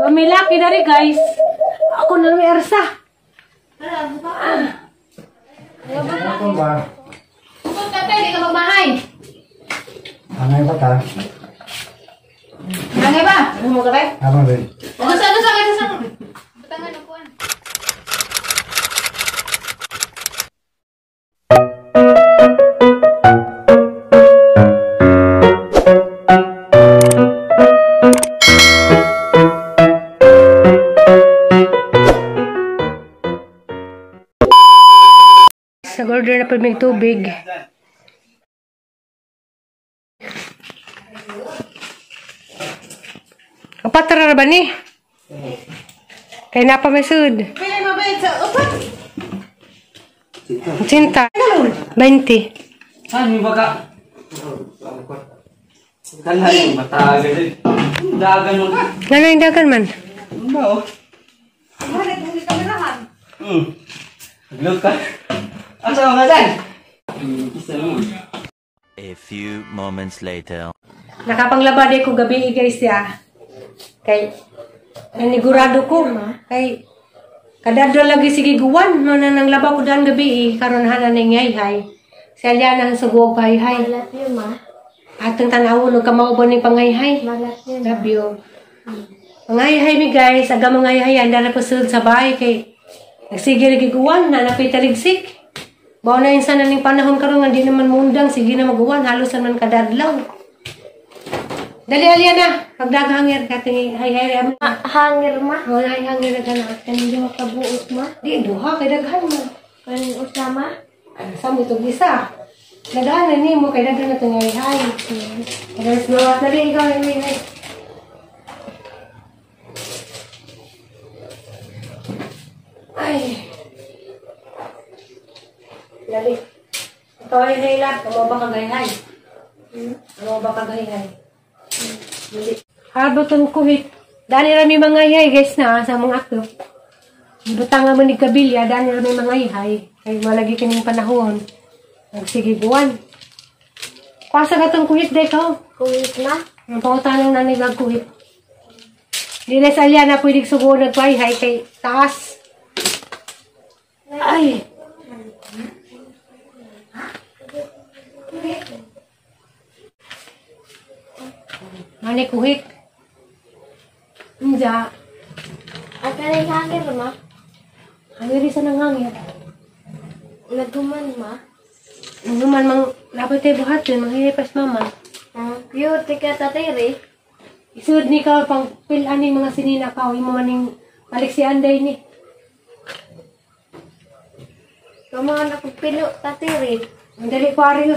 Mamilaki na rin, guys. Ako na may arsa. Ano ba? Kung tatay, di ka magmahay. Angay ba ta? Angay ba? Ano mo ka ba? Tama rin. Gusto, gusto, gusto. Butangan na kuan. Nag-order na po may tubig. Kapatara na ba ni? Kaya na pa may sud. Pili mo ba sa upat? 80. 20. Saan yung baka? Kalay, matagal. Dagan mo ka. Ano yung dagan man? Ano ba oh? Balik mo ni kamerahan. Naglog ka. Asa mga dyan? Isa naman. A few moments later. Nakapanglaba di ko gabi guys ya. Kay nanigurado ko kay kadadlo lagi sige guwan mo na nang laba ko dan gabi karon hana ning hay. Siya na ang sugo hay hay. Love you, ma. Atong tan-awon og kamao ba ning pangayhay. Love you. Love you. Pangayhay mi guys, aga mangayhay anda na pasud sa bahay kay nagsige lagi guwan na napay taligsik. Bao na insan na ning panahon karon nga di naman muundang sige na maguwan halos man kadadlaw. Dali alya na pagdaghangir kating hay hay amo. Hangir, ma. Wala ay hangir na kana. Kaning duha ka buot, ma. Di duha kay daghan man. Kaning usa, ma. Sa mo itong isa. Daghan na nimo kay daghan na tong hay hay. Guys, mawat na rin ikaw ay ay. Ay. Dali. Ikaw ay hay lang. Amo ba kag hay hay? Amo ba kag hay hay? Dali. Harboton kuhit. Dani rami mga hay guys na sa mga ato. Butang nga man ni kabilya, dani rami mga hay. Kay malagi kining panahon. Nagsige buwan. Kwasa ka tong kuhit day ka. Kuwit, ma. Ang pangutan ng nanay kuhit. Di na sa alya na pwede sugo nagpayhay kay taas. Ay. Mani kuhit. Inja. At kaning hangir, ma. Hangir isa ng hangir. Naguman, ma. Naguman, mang dapat tayo buhatin. Manghihip pas mama. Cute ka tatay, re. Isud ni ka pang pilaning mga sinina ka. Imo maning balik si Anday ni. Kumahan ako pilo, tatay, re. Ang dali ko ari.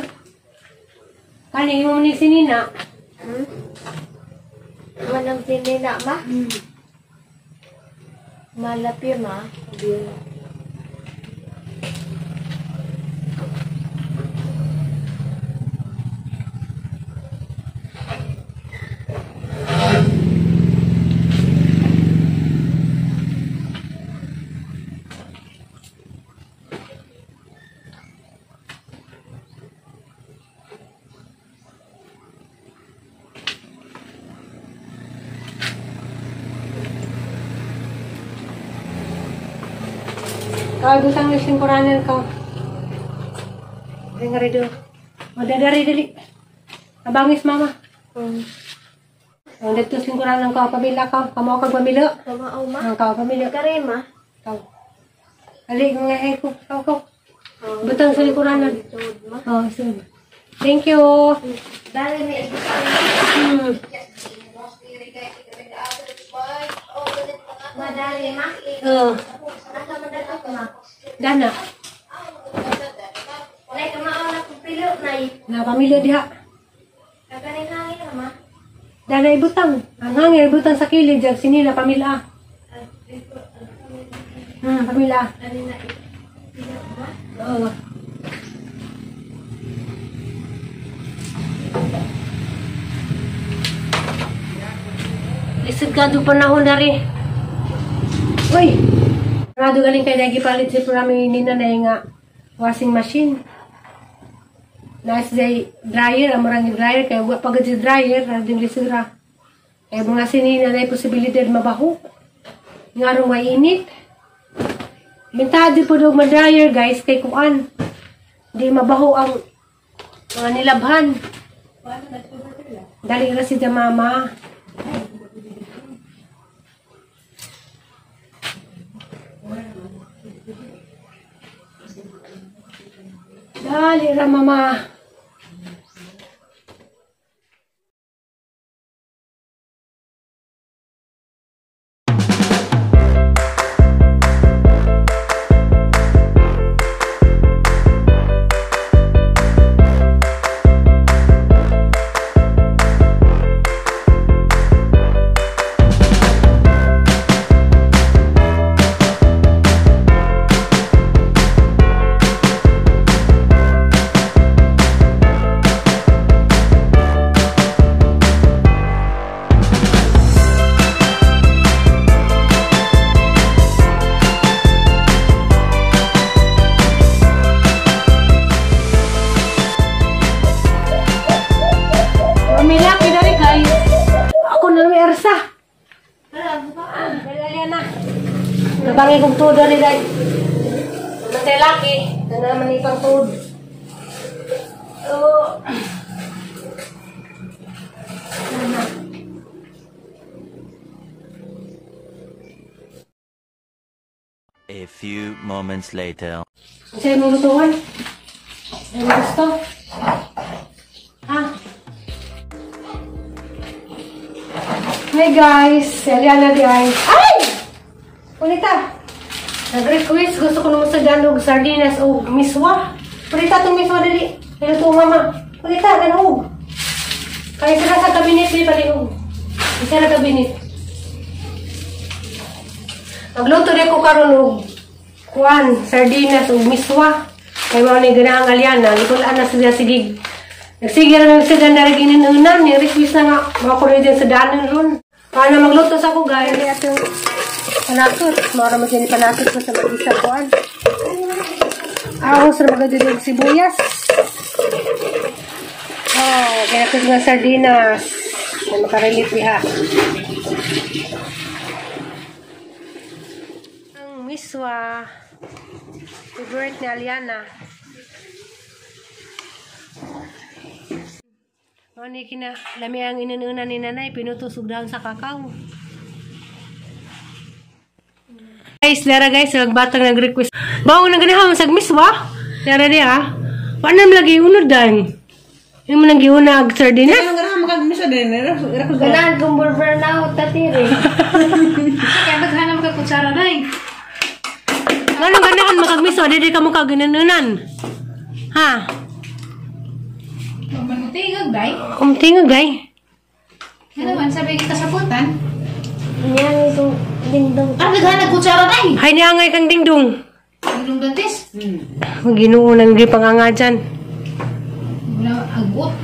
Kani imo maning sinina. Manang sinina, ma? Malapi, ma. Kau gutang ni singkuranan kau. Dengar itu. Madadari dali. Abangis mama. Ang dito singkuranan kau pamila kau. Kamo kag pamila. Kamao, ma. Ang kau pamila. Kare, ma. Kau. Ali ngay ko. Kau kau. Butang sa lingkuranan. Sud, ma. Oh, sud. Thank you. Dali ni Madali, ma. Oh. Asa man dato, ma? Dana. Nay, kamao na kong pilo, nay. Na pamilya diha. Kakaning hangin, ma. Dana ibutang. Ang hangin ibutang sa kilid jag sinila pamilya. Pamilya. Dali na pilo, ma. Oo. Lisod ka doon panahon na rin. Uy! Rado galing kay nagipalit si Purami ni nanay nga washing machine. Nice day dryer, amorang dryer kay wa pagod si dryer, rading lisura. Eh mga sinina na posibilidad mabaho. Ngarong mainit. Bintado po daw ma-dryer guys kay kuan. Di mabaho ang mga nilabhan. Dali ra si mama. Dali ra mama. Nabangin kong tuod rin dahil. Matay laki. Na naman ipang tuod. Oh. A few moments later. Sa'yo mo lutuan? Sa'yo mo gusto? Ha? Hi guys! Si Aliana di ay. Ay! Ulita! Nag-request. Gusto ko naman sa danog sardinas o miswa. Ulita itong miswa dali. Ay, mama. Ulita, ganog. Kaya sila sa kabinet di palihog. Isa na kabinet. Magluto rin ko karon og kuan, sardinas o miswa. Kay mao ni ganahang Aliana, gitulaan na sila sige. Nagsige ra nang sila na gininunan, ni request na nga mao ko rin sa danon ron. Para magluto sa ako guys. Atong panakot, mao ra man ni panakot ko sa mag-isa kuan. Ako sa mga og sibuyas. Oh, kaya ko nga sardinas. Na makarelate diha. Ang miswa. Favorite ni Aliana. Mao ni kina lami ang inununa ni nanay pinutusog daon sa kakao. Guys, lara guys, nagbatang nag-request. Bawo nang ganahan sa miswa. Lara diha. Wa nam lagi unod dan. Imo nang giuna ag sardinas. Ano ganahan makagmiswa din? Ganahan kong burnout tatiri. Kaya maghanap ka kutsara day. Ngano ganahan makagmiswa dili ka mo kaginanunan. Ha? Tingog day. Tingog day. Ano man sabi kita sa putan? Niya itong dingdong. Ang naghanap kutsara day. Hay niangay kang dingdong. Dingdong dantis. Ginoo nang gipanganga dyan. Wala agot.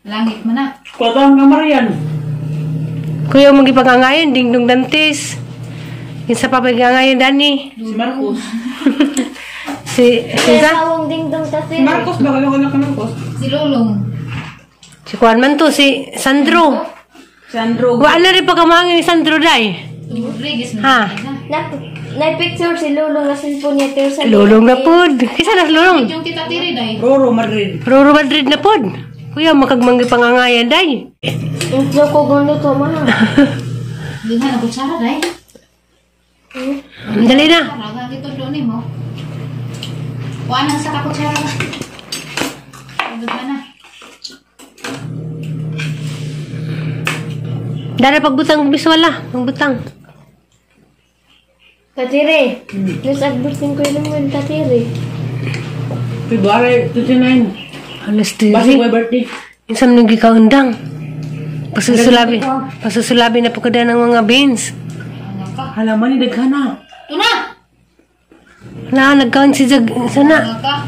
Langit man na. Kuwatang ka Marian. Kuya mong gipangangayon dingdong dantis. Kinsa pa pagangayon dani? Si Marcos. Si kinsa? Tawang dingdong Si Marcos ba? Kalo ko na Marcos. Si Lolong. Si kuan man to si Sandro. Sandro. Wa na rin pagkamangin ni Sandro day. Rodriguez. Ha? Na-picture si Lolong na cellphone niya. Pero sa Lolong na pod. Kinsa na si Lolong? Yung tita Tiri day. Roro Madrid. Roro Madrid na pod. Kuya makagmanggi pangangayan day. Intro ko guluto ma. Ganahan kutsara day. Dali na. Raga dito doon mo. Kuan ang sa kakutsara ba? Gana. Dara pagbutang biswala, pagbutang. Tatiri. Nus agbusin ko yung naman tatiri. February 29. Alas Basi tiri. my birthday. Insan nang gikaundang. Pasusulabi. Pasusulabi na po kada ng mga beans. Halaman ni daghana. Tuna. Na nagkaon si Jag sana. Ka.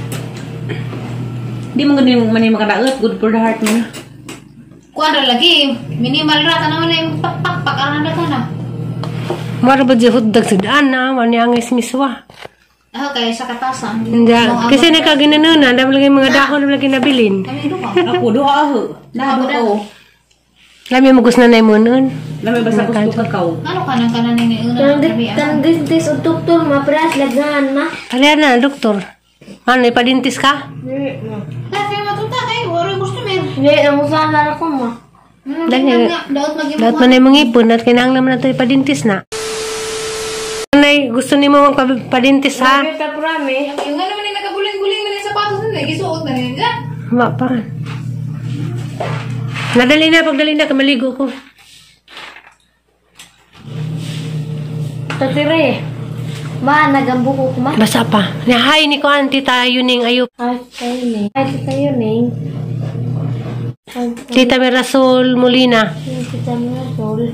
Di mo ganin man yung makadaot. Good for the heart mo. Kuan ra lagi minimal ra tanaw na yung pakpak ang na. Mara ba di hotdog sa daan na wala ang miswa. Ah, kay sa katasan. Hindi kasi nakaginanuna, dami lagi mga dahon dami lagi nabilin. Kami duha. Ako duha ako. Na duha ko. Lami mo gusto na na imunon. Lami basta gusto kakao. Ano ka nang kanan ni una? Kanang dentist o doktor ma, pras laghan ma. Kaya na, doktor. Ano, ipadintis ka? Kasi matuta kay wala customer. Hindi, namusahan na ako ma. Dahil, Daot daot man na imong ipon at kinahanglan man na ito ipadintis na. Nay, gusto nimo magpadintis ha? Kita prami. Yung ano man yung nakaguling-guling man yung sapatos nila, gisuot na nila. Ma pa. Nadali na, pagdali na, kamaligo ko. Tatire. Ma, nagambuko ko ma. Basa pa. Nahay ni ko auntie tayo ning ayop. Ay, tayo ni. Ay, tayo ni. Tita Mirasol Molina. Tita Mirasol.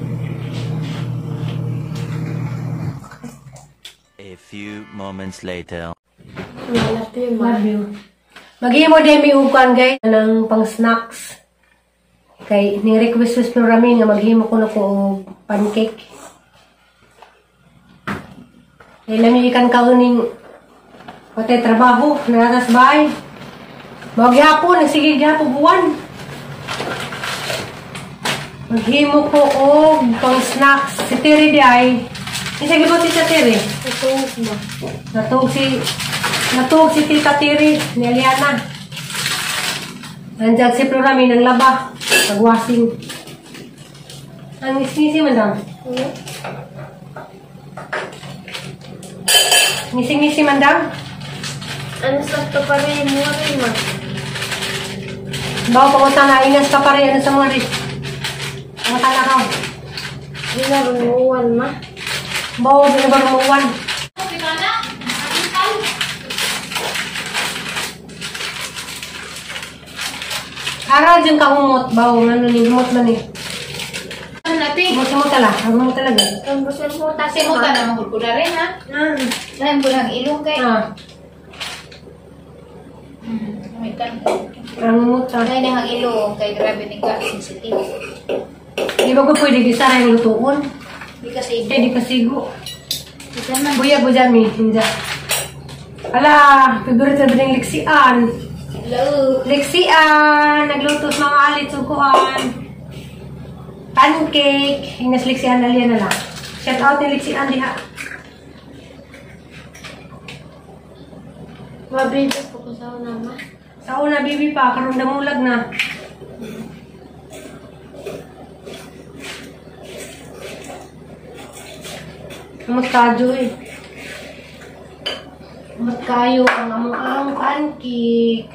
A few moments later. Love you, ma. Love you. Maghimo din mi og kuan guys ng pang snacks. Kay ni request sa Floramin nga maghimo ko na ko og pancake. Kay lami ikan kauning patay trabaho naratas bahay. Mao gyapon nagsige gyapon buwan. Maghimo ko og pang snacks si Terry di ay. Isa gibot si Tita Terry. Natuog ma. Natuog si Tita Terry ni Aliana. Nandiyan si Floramin ng laba. Pagwasing. Ang ngisi-ngisi man daw. Ngisi-ngisi man daw. Ano sa to pa rin mo rin ma? Bawa pangutan na ingas ka pa rin. Ano sa mga rin? Pangutan na ka. Ginarunuan ma. Bawa ginarunuan. Aral dyan ka humot. Bawa ano ni humot man eh. Ano natin? Humot talaga. Humot talaga. Ang gusto mo Kasi mo ka na magulgula rin ha? Dahil mo lang ilong kay. Ah. Ang humot ha. Dahil ang ilong kay grabe ni ka sensitive. Di ba ko pwede gisara yung lutuon? Di kasi Kaya di kasigo. Isa man. Buya bujami. Hinja. Ala, favorite na ba ng liksian? Hello. Liksian! Nagluto sa mga alit, sukuan. Pancake. Ingas liksian na liyan na lang. Shout out ni liksian diha. Mabibi po ko sa una ma. Sa una, bibi pa. Karon damulag na. Umot kayo eh. Umot kayo ang among ang pancake.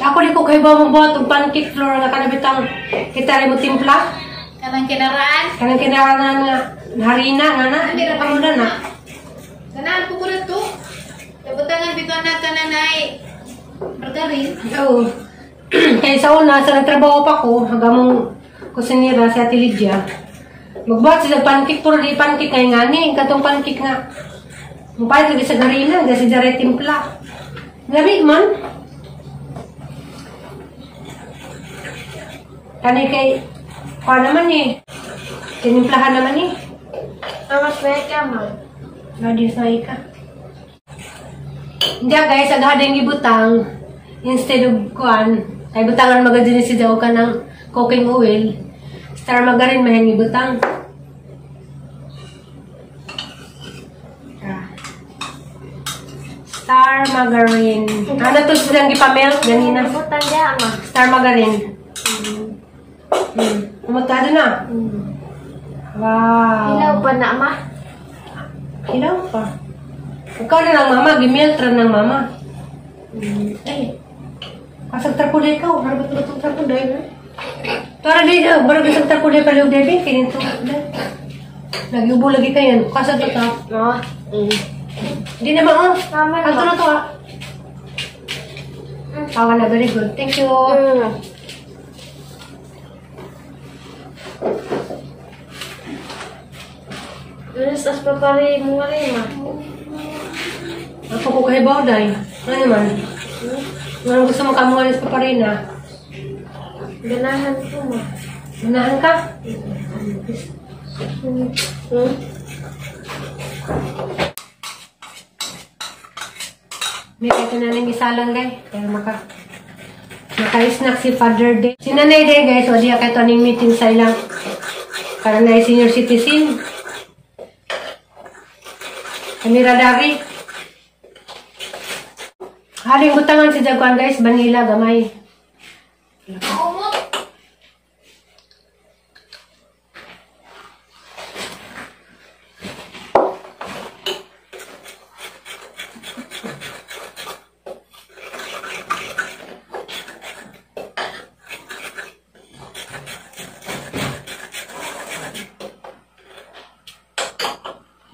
Ako di ko kayo ba magbuhat og pancake flour nga kanabitang kita rin mo timpla? Kanang kinaraan? Kanang kinaraan nga harina nga na. Amo na na. Kanang po ko na to. Nabutangan bitaw na kananay margarine. Oo. Kaya sa una, sa nagtrabaho pa ko, hanggang mong kusinira si Ate Lydia, magbuhat siya pancake, puro di pancake ngayon nga ni, katong pancake nga. Mapalit lagi sa harina, dahil si Jared timpla. Lami man. Kani kay, kuha naman eh. Tinimplahan naman eh. Mas may ka ma. Radius na ika. Hindi guys, aghada yung ibutang. Instead of kuan, ay butangan magadin si daw ka ng cooking oil. Star margarine mahin ibutang. Star margarine. Ano to silang gipamelt ganina? Butang diha ma. Star margarine. Umutado na. Wow. Hilaw pa na ma. Hilaw pa. Ikaw na lang mama, gimelt ra ng mama. Ay. Kasag tarpuday ka, harap ito itong tarpuday. Tara di, barang kasag tarpuday pala yung debi, kinito. Nagyubo lagi kayo. Kasag to ta. No. Hindi naman, oh. Tama Kanto na to, ah. Tawa na, very good. Thank you. Lunes as pa pare mo nga rin ma. Ako ko kay Bauday. Ano naman? Ano gusto mo kamuha sa paparina? Ganahan ko ma. Ganahan ka? May kahit na nang isalang guys. Pero maka-snack si Father Day. Si Nanay Day guys, o diya kahit aning meeting sa ilang para na senior citizen. Kamira dari. Haling butangan si Jaguan guys, vanilla gamay.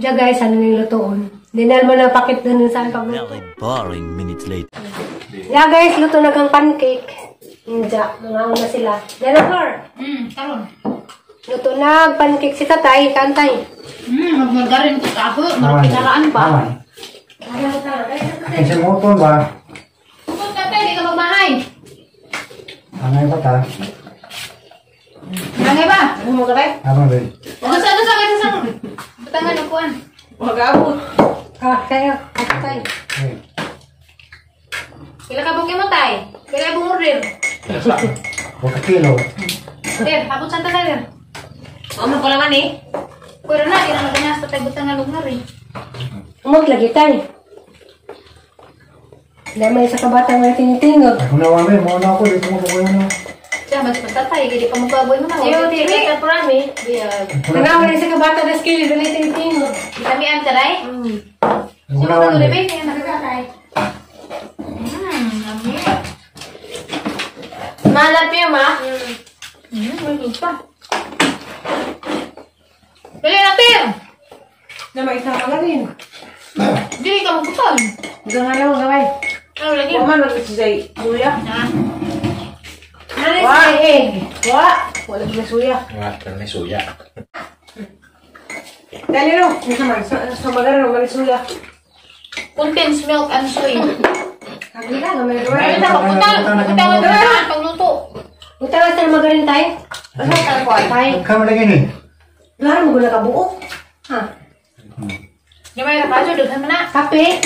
Diya guys, ano yung lutoon? Dinal mo na pakit dun sa pagluto. Very boring minutes later. Yeah guys, luto na kang pancake. Inja, mga una sila. Jennifer! Karon. Luto na pancake si tatay, kantay. Magmargarin ko sa ako. Marang pa. Kasi mo to ba? Kung tatay, di ka magmahay. Angay ba ta? Angay ba? Ano mo katay? Ano ba? Ano sa? Butangan upuan. Mag-abot. Ah, kayo. Tatay. Pila ka bukid mo, tay? Pila ka bunguril? 2 kilo. Der, abot sa tatay, der. Ano ko naman eh? Pero na, di na maganas tatay butangan lugar eh. Umot lagi, tay. Dahil may isa ka batang may tinitingog. Ako na wala, mo na ako dito mo ko na. Siya, mas matatay, hindi pa magkaboy mo na. Iyo, dili ka prami. Tanaw na isa ka bata na skill, dahil may tinitingog. Kamian ka, day? Ako na wala. Malap yun, ma. May pa. Dali na, Pir! Na may isa ka rin. Dili ka magputol. Hanggang nga lang, gaway. Ano lagi? Wa man si suya. Ano si egg? Wa! Wala siya suya. Wa, pero may suya. Dali no. Ano man? Sa magara no, may suya. Contains milk and soy. Kagila, gamay Ay, na pagputal. Pagputal na pagluto. Butangan sa magarin tayo. Ano ka ko ay? Tay. Kamo lagi ni. Laro mo guna ka buo. Ha? Gamay ra kajo daghan man na. Kape.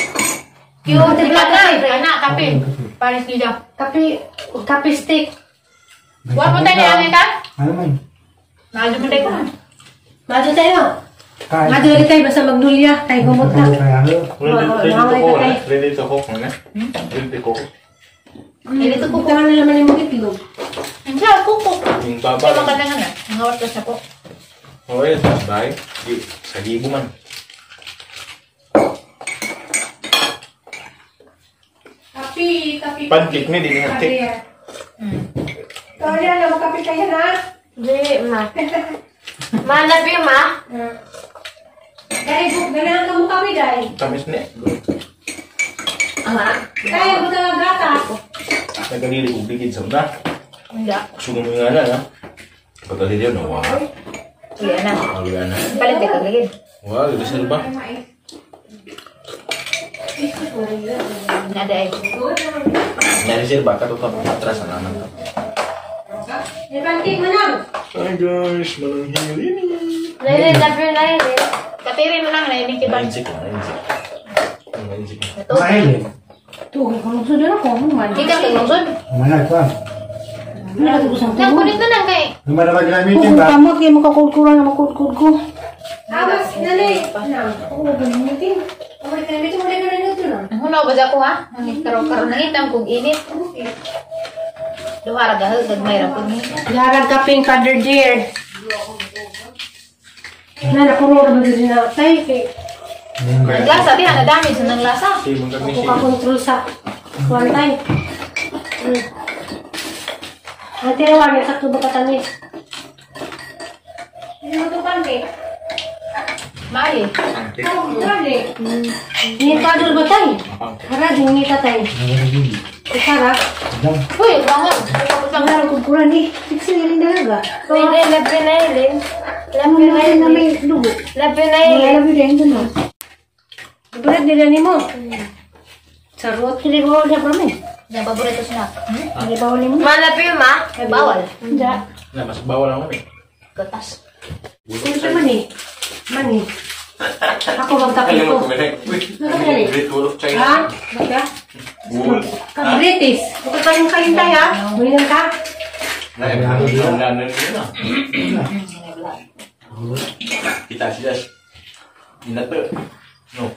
Cute na, ana kape. Paris nila. Kape, kape stick. Wa mo tayo angay ka? Ano man? Maadyo mo tayo ko. Maadyo tayo. Maadyo lagi tayo basta magnulya tayo gumot na. Ready to cook na. Ready to cook. Ready to cook. Butangan na naman yung itlog. Ang kuko. Yung baba. Kaya maganda na. Ang hawat ka siya po. Okay, bye. Sa libo man. Kape, kape. Pancake ni, di niya cake. Kaya na, magkape kayo na. Di, ma. Malap yun, ma. Dahil, ganahan ka mo kape, dahil. Tamis ni. Kaya, buta nga gatas. Nagalili kong bigid sa una. Hindi. Gusto mo nga na, ha? Pagkali yun, no? Wala. Wala na. Wala na. Palit ka kagigid. Wala, gusto ba? Nada ay. Nareserba ka, ito atras na naman. May pancake mo lang. Hi guys, malang hilini. Nailin, love you, nailin. Katirin mo lang, nailin kita. Nainjik ko, nainjik. Nainjik ko. Mailin. Tuh, kalungsod na ako. Man. Ikaw kalungsod? Mana ko. Nang kulit na lang kay. Lumala gamitin ba? Kamot kay makakulkuran na makulkul ko. Awas, nanay. Oo, gamitin. Wala ka na, wala ka na nito na. Ang hunaw ba ko ha? Ang karo-karo nangitam kung init. Duha ra gahol gagmay ra pud ni. Larag kaping Father dear. Na napuno ra ba din na tay kay Naglasa diha na damage sa naglasa. ako ka control sa kuan tay. Ate rawan sa tubo ka tanis. Ano to pancake? Mali. Oh, dali. Ni kadol ba tay? Hara din ni tatay. Sara. Uy, bangon. Ang kukuran ni. Fix na rin dalaga. Nailin, love you, nailin. Love you, nailin. Dugo. Love you, nailin. Love you din doon. Paborit nila ni mo. Sarot hindi ko na prami. Yang paborito snack. Hindi bawal mo. Ma, love you, ma. Bawal. Hindi. Na, mas bawal ako eh. Gatas. Sino man eh? Man eh. Ako magkape ko. Great Wall of China. Ha? Baka? Marites. Huwag ka kayong kalintay ha. Muhinan ka. Kita siya. Inato. No.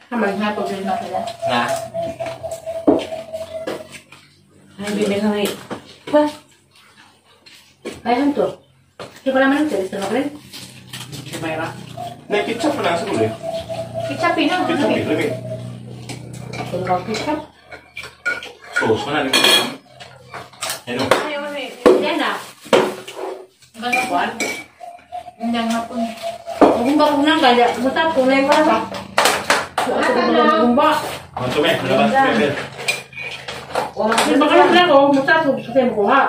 Maghapon din na sila. Na. Ay, bibig ka ngayon. Ba? Ay, hanto. Hindi ko naman ito. Gusto mo rin? Na ketchup na sa ulit. Ketchup na. Ketchup lagi. Kung ka ketchup. Sauce na ni. Ano? Yan na. Ganun. Hindi nga po. Kung ba kung nang kaya, basta kung na yung para. Gumba. Ano me? Labas me. Kasi baka lang lang ako, basta kung sa mo kuha.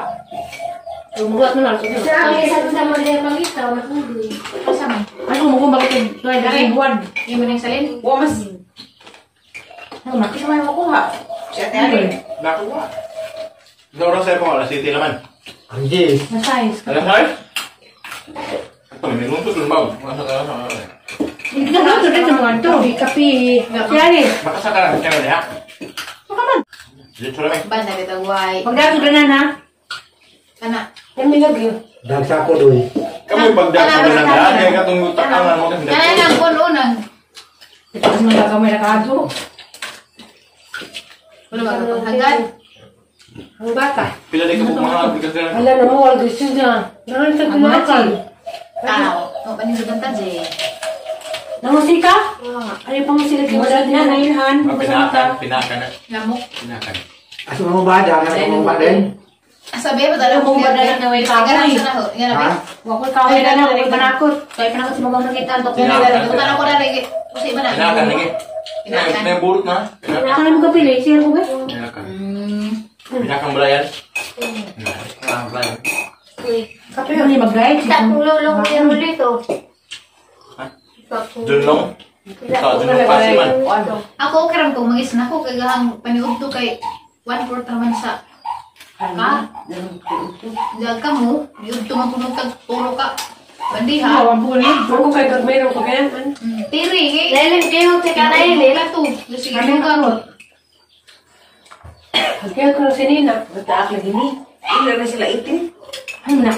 Tumugat na lang. Sa akin, sa sa mga pangitaw, nakuloy. Kasama. Ano mo kung bakit ito ay dahil buwan. Yung mo salin? Wa mas. Ano makita mo makuha? Siya tayo. Nakuha. Naura sa ko alas 7 naman. Ang G. Masayos. Alas 6? Ito, may minuto dun ba? Masa ka lang. Hindi ka na ito rin sa mga ito. Kapi. Siya rin. Makasa ka lang. Kaya niya. Dito lang. Ba na kita way. Pagdato ka na na. Kana. Yan may lagi. Dagsako doy. Kamu pagdak sa lang daan, kaya katong takangan mo kasi Kana nang kun-unan. Ito kasi mga kamay na kaso. Wala ba kapaghagan? Ang bata. Pila di ka po mga bigas na. Wala na mo, wala gusto niya. Naroon sa kumakan. Tao. O, panindugan ta, Jay. Namusika? Ano pa mo sila Wala na nailhan? Pinakan, pinakan na. Lamok. Pinakan. Asa mo ba dyan? Ano mo ba din? Sabi ba talaga Kung ba na lang may kahoy? Ha? Wakoy kahoy na lang, wakoy panakot. Kaya panakot sa mga nakita ang Tanong ko na rin. Kasi iba na. Pinakan lagi. May burot na. Wala ka naman kapili. Siya ko ba? Pinakan. Pinakan balayan. Pinakan balayan. Kape yun ni mag-guide. Kita kong lolo ko yung dito. Dunlong. Sa dunlong pasiman. Ako okay ram kung magis na ko kay gahang paniudto kay 1/4 raman sa ka. Diyan ka mo, niudto man kuno kag puro ka. Bandiha. Ako kay mayroon ko kaya. Tiri kay. Lalim kayo, teka na yun eh. to. Sige ka mo. Kaya ko si Nina. Bataak lagi ni. Ila na sila itin. Ano na?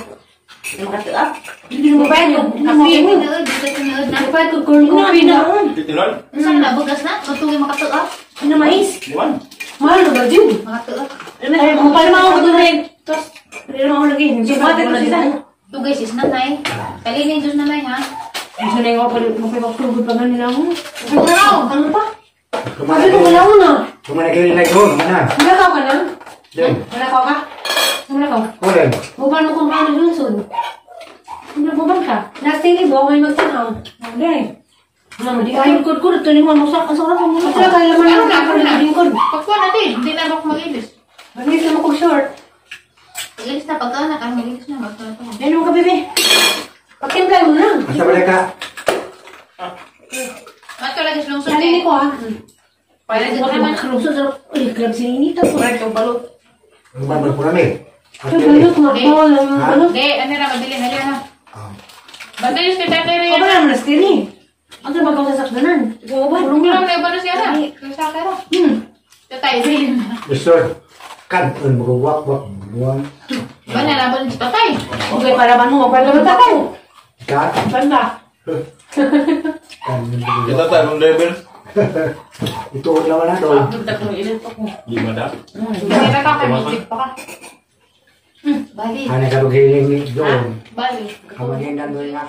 Makataak. Hindi mo ba ito? Kape. Tinood, dito tinood na. Ano ba ito? Corn coffee na. Titilon. Saan na bugas na? Matuwi makatuak. Ano mais? Liwan. Mahal na ba din? Makatuak. Ay, kung paano mga ako doon rin. Tapos, hindi naman ako lagi. Sumate ko siya. Tugay sis nanay. Kalinin sus nanay ha. Gusto na yung ako magpapagod pa nga nila ako. Ano pa? Sabi ko wala ko na. Kumanagili na ito. Mana? Wala ka ka na? Din. Wala ka ka? Wala ka? Kulen. Buban mo kung paano lungsod. Ano buban ka? Last day ba? May magtanaw. Hindi. Ano, di kayo kod-kod. Ito ni Juan Musa. Ang sarap mo. At saka kaya naman Ano ang na, ako ano na? lingkod. Pagkuha natin, hindi na ako magilis. Magilis na mo kong short. Magilis na pagka na, kahit magilis na. Magka na. Yan mo ka, bebe. Pagtimpla mo na. Asa ba ka? Mato lagi sa lungsod. Narinig ko ha. Pwede Ano naman. Makarusod. Uy, grabe si Ninita. Ang ba ko kami? Ito, balot nga po. Ano? Hindi, ano na, mabili na yan ha. Bandalis kay tatay rin. O ba naman na stili? Ang trabaho sa sakdanan. Ikaw ba? Tulong lang na iba na siya na. Kaya sa akin. Tatay rin. Mr. Kan, ang wak wak buwan. Ba na laban si tatay? Okay, para ba mo? Para ba tatay? Ka? Banda. Kan. Kita tayo ng level. Ito naman na to. Lima dah. Hindi na ka, kay pa ka. Bali. Hanay ka hiling doon. Bali. Kamagindan doon nga.